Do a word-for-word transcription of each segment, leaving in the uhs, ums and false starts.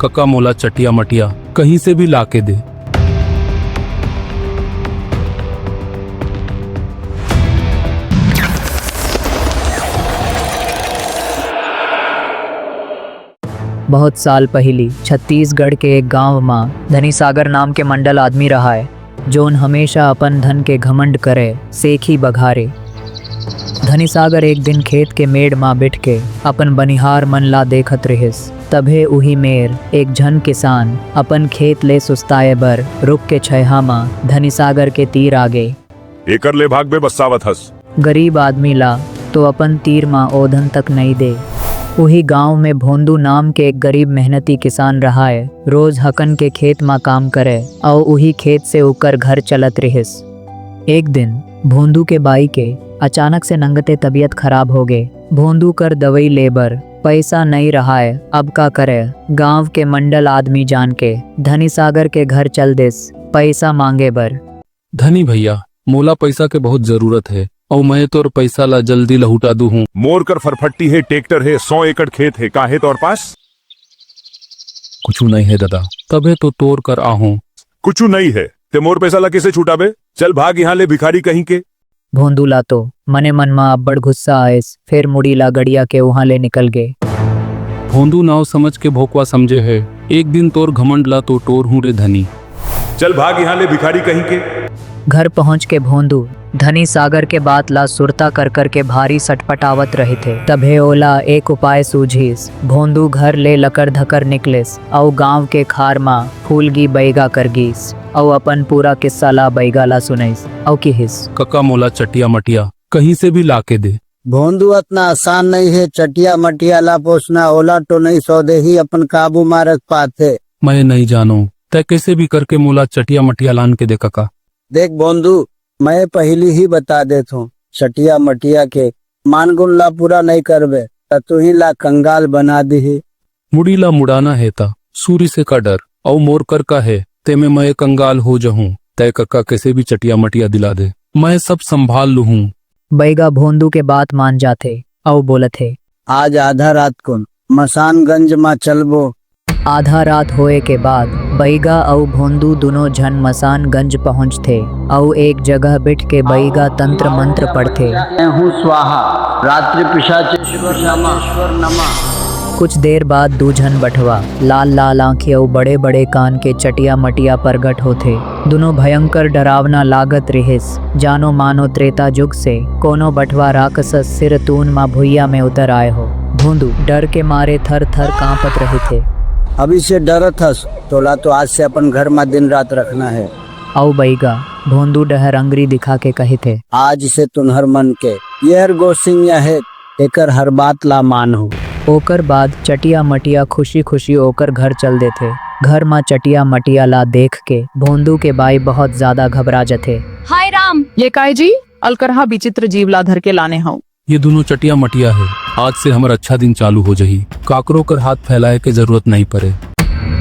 कका, मोला चटिया मटिया कहीं से भी ला के दे। बहुत साल पहिली छत्तीसगढ़ के एक गांव म धनीसागर नाम के मंडल आदमी रहाय, जोन हमेशा अपन धन के घमंड करे, सेखी बघारे। धनीसागर एक दिन खेत के मेड़ म बिठ के अपन बनिहार मन ला देखत रिहिस। तभे उही मेर एक झन किसान अपन खेत ले सुस्ताए बर रुख के छइहा म धनीसागर के तीर आगे। एकर ले भागबे बस्सावत हस। गरीब आदमी ला तो अपन तीर म ओधन तक नइ दे। उही गांव में भोंदू नाम के एक गरीब मेहनती किसान रहाय। रोज हकन के खेत म काम करे अउ उही खेत से उकर घर चलत रिहिस। एक दिन भोंदू के बाई के अचानक से नंगते तबीयत खराब हो गे। भोंदू कर दवई ले बर पइसा नइ रहाय। अब का करे? गांव के मंडल आदमी जान के धनीसागर के घर चल देस पइसा मांगे बर। धनी भइया, मोला पइसा के बहुत जरूरत हे, अउ मैं तोर पइसा ला जल्दी लहुटा दूहूं। मोर कर फरफट्टी हे, ट्रैक्टर हे, सौ एकड़ खेत हे, का हे तोर पास? कुछु नइ हे ददा, तभे तो तोर कर आहूं। कुछु नइ हे, ते मोर पइसा ला कइसे छुटाबे? चल भाग इहां ले, भिखारी कहीं के। भोंदू ला तो मने मन म अब्बड़ गुस्सा आइस, फेर मुड़ी ला गड़िया के उहां ले निकल गे। भोंदू नाव समझ के भोकवा समझे हे, एक दिन तोर घमंड ला तो टोर हूं रे धनी। चल भाग इहां ले, भिखारी कहीं के। घर पहुंच के भोंदू धनीसागर के बात ला सुरता कर कर के भारी सटपटावत रहिथे। तभे ओला एक उपाय सूझिस। भोंदू घर ले लकर धकर निकलिस अउ गांव के खार म फूलगी बइगा कर गीस अउ अपन पूरा किस्सा ला बइगा ला सुनइस अउ किहिस। कका, मोला चटिया मटिया कहीं से भी ला के दे। भोंदू, अतना आसान नइ हे चटिया मटिया ला पोसना, ओला तो नइ सौदे ही अपन काबू म रख पाथे। मैं नइ जानों, तैं कइसे भी करके मोला चटिया मटिया लान के दे कका। देख भोंदू, मैं पहिली ही बता देत हूं, चटिया मटिया के मान गुन ला पूरा नइ करबे, त तुही ला कंगाल बना दिही। मुड़ी ला मुड़ाना हे त सूरी से का डर, अउ मोर कर का हे, तेमे मैं कंगाल हो जहूं। तैं कका कइसे भी चटिया मटिया दिला दे, मैं सब संभाल लूहूं। बइगा भोंदू के बात मान जाथे अउ बोलत हे। आज आधा रात कुन मसानगंज म चलबो। आधा रात होए के बाद बइगा अउ भोंदू दुनों झन मसानगंज पहुंचथे अउ एक जगह बिठ के बइगा तंत्र मंत्र पढ़थे। हूं स्वाहा, रात्रि पिशाचेश्वर नमः। कुछ देर बाद दू झन बठवा, लाल लाल आंखी अउ बड़े बड़े कान के चटिया मटिया परगट होथे। दुनों भयंकर डरावना लागत रिहिस, जानो मानो त्रेता जुग से कोनो बठवा राकसस सिर तून म भुइया में उतर आए हो। भोंदू डर के मारे थर थर कांपत रहिथे। अभी से डरत हस, तोला तो आज से अपन घर म दिन रात रखना हे। अउ बइगा भोंदू डहर अंगरी दिखा के कहिथे। आज से तुन्हर मन के येहर गोसिंग हे, एकर हर बात ला मानहू। ओकर बाद चटिया मटिया खुशी खुशी ओकर घर चल देथे। घर म चटिया मटिया ला देख के भोंदू के बाई बहुत ज्यादा घबरा जथे। हाय राम! ये काय जी? अलकरहा विचित्र जीव ला धर के लाने हव। ये दुनों चटिया मटिया हे। आज से हमर अच्छा दिन चालू हो जही। काकरो कर हाथ फैलाए के जरूरत नइ परे।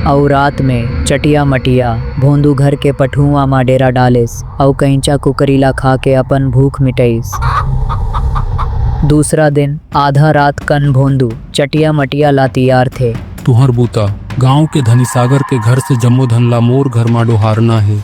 अउ रात में चटिया मटिया भोंदू घर के पठुआ म डेरा डालिस अउ कइंचा कुकरी ला खा के अपन भूख मिटइस। दूसरा दिन आधा रात कन भोंदू चटिया मटिया ला तियारथे। तुंहर बूता, गांव के धनीसागर के घर से जम्मो धन ला मोर घर म डोहारना हे।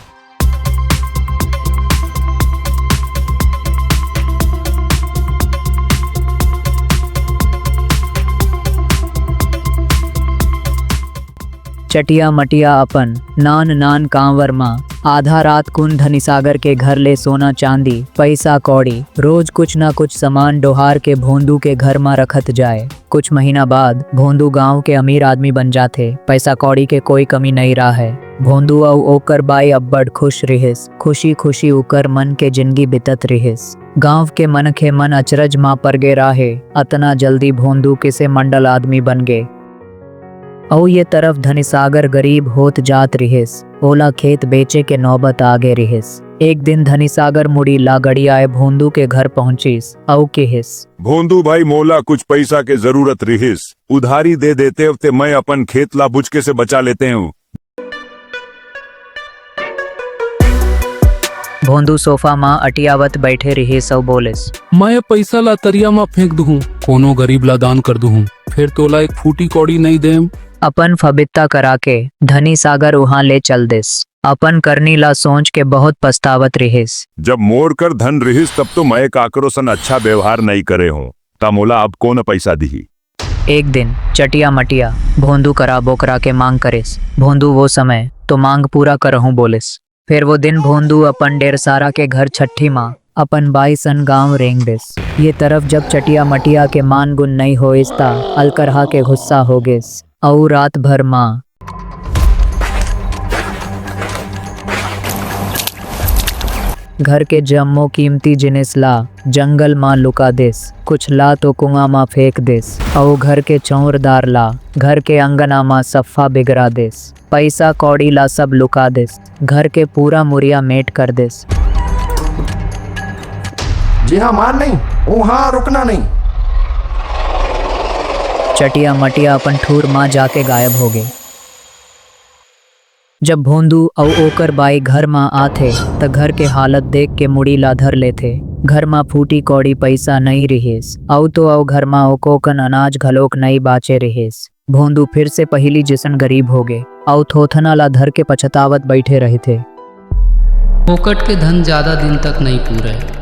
चटिया मटिया अपन नान नान कांवर म आधा रात कुन धनीसागर के घर ले सोना चांदी, पइसा कौड़ी, रोज कुछ ना कुछ सामान डोहार के भोंदू के घर म रखत जाय। कुछ महीना बाद भोंदू गांव के अमीर आदमी बन जाथे। पइसा कौड़ी के कोई कमी नइ राहय। भोंदू अउ ओकर बाई अब्बड़ खुश रिहिस। खुशी खुशी उकर मन के जिनगी बितत रिहिस। गांव के मनखे मन अचरज म परगे राहे, अतना जल्दी भोंदू किसे मंडल आदमी बन गे। अउ ये तरफ धनीसागर गरीब होत जात रिहिस। ओला खेत बेचे के नौबत आ गे रिहिस। एक दिन धनीसागर मुड़ी ला गड़ियाए भोंदू के घर पहुंचिस अउ किहिस। भोंदू भाई, मोला कुछ पइसा के जरूरत रिहिस, उधारी दे देतेव ते मैं अपन खेत ला बुचके से बचा लेतेंव। भोंदू सोफा म अटियावत बइठे रिहिस अउ बोलिस। मैं ए पइसा ला तरिया म फेंक दुहूं, कोनो गरीब ला दान कर दुहूं, फेर तोला एक फूटी कौड़ी नइ देंव। अपन फबित्ता करा के धनी सागर उहाँ ले चल देस। अपन करनी ला सोच के बहुत पछतावत रिहिस। जब मोर कर धन रिहिस, तब तो मैं काकरो सन अच्छा व्यवहार नइ करे हों, त मोला अब कोन पैसा दिही? एक दिन चटिया मटिया भोंदू करा बोकरा के मांग करिस। भोंदू वो समय तो मांग पूरा करहूं बोलिस। फेर वो दिन भोंदू अपन डेरसारा के घर छट्ठी मा अपन बाई सन गांव रेंग देस। ये तरफ जब चटिया मटिया के मान गुन नइ होइस, त अलकरहा के गुस्सा हो गेस। अउ रात भर मा घर के जम्मो कीमती जिनिस ला जंगल मा लुका देस, कुछ ला तो कुआं मा फेंक देस, अउ घर के चौरदार ला घर के अंगना मा सफा बिगरा देस। पैसा कौड़ी ला सब लुका देस, घर के पूरा मुरिया मेट कर देस। जिहां मान नहीं, उहां रुकना नहीं। चटिया मटिया अपन ठूर मा जाके गायब हो गे। जब भोंदू अउ ओकर बाई घर मा आथे, त घर के हालत देख के मुड़ी ला धर लेथे। घर मा फूटी कौड़ी पैसा नइ रिहिस, अउ तो अउ घर मा ओकोकन अनाज घलोक नइ बाचे रिहिस। भोंदू फिर से पहिली जइसन गरीब हो गे, अउ थोथना ला धर के पछतावत बइठे रहिथे। फोकट के धन जादा दिन तक नइ पूरय।